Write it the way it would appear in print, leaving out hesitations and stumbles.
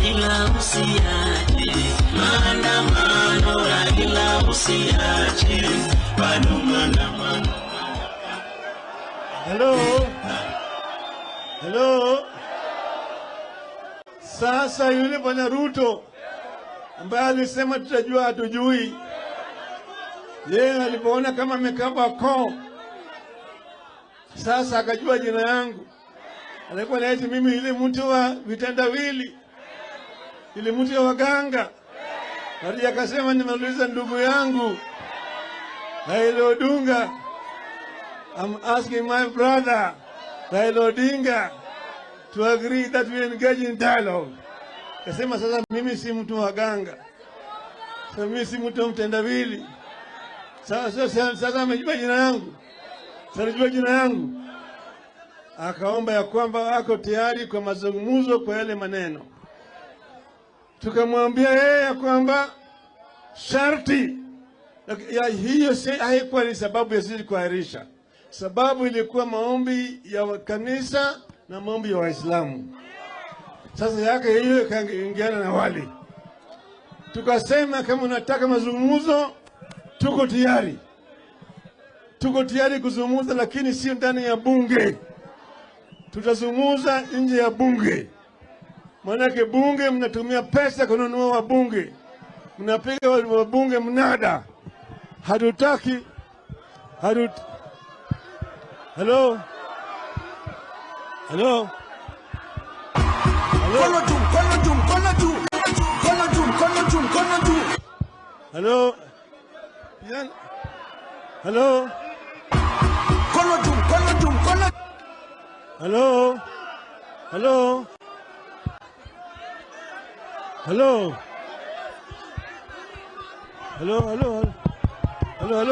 Raila usiache maandamano, Raila usiache bado maandamano. Hello? Hello? Sasa yule bwana Ruto ambaye alisema tutajua hatujui, yeye alipoona kama amekaba koo, sasa akajua jina yangu. Alikuwa naiti mimi ile mtu wa vitendawili, ile mtu wa waganga. Hadi akasema nimeuliza ndugu yangu Raila Odinga, I'm asking my brother Raila Odinga to agree that we engage in dialogue. Kasema sasa mimi si mtu wa ganga, sasa mimi si mtu wa mtendawili. Sasa amejua jina yangu, sasa anajua jina yangu. Akaomba ya kwamba ako tayari kwa mazungumzo kwa yale maneno. Tukamwambia yeye ya kwamba sharti ya hiyo si, haikuwa ni sababu ya sisi kuahirisha. Sababu ilikuwa maombi ya kanisa na maombi ya Waislamu. Sasa yake hiyo ikaingiana na wale, tukasema kama unataka mazungumzo, tuko tayari, tuko tayari kuzungumza, lakini sio ndani ya bunge. Tutazungumza nje ya bunge, maanake bunge mnatumia pesa kununua wabunge, mnapiga wabunge mnada. Hatutaki hatut. Hello? Hello? Hello? Mkono juu, mkono juu, mkono juu. Mkono juu, mkono juu, mkono juu. Hello? Yan. Hello? Mkono juu, mkono juu, mkono. Hello? Hello? Hello? Hello, hello, hello. Hello, hello.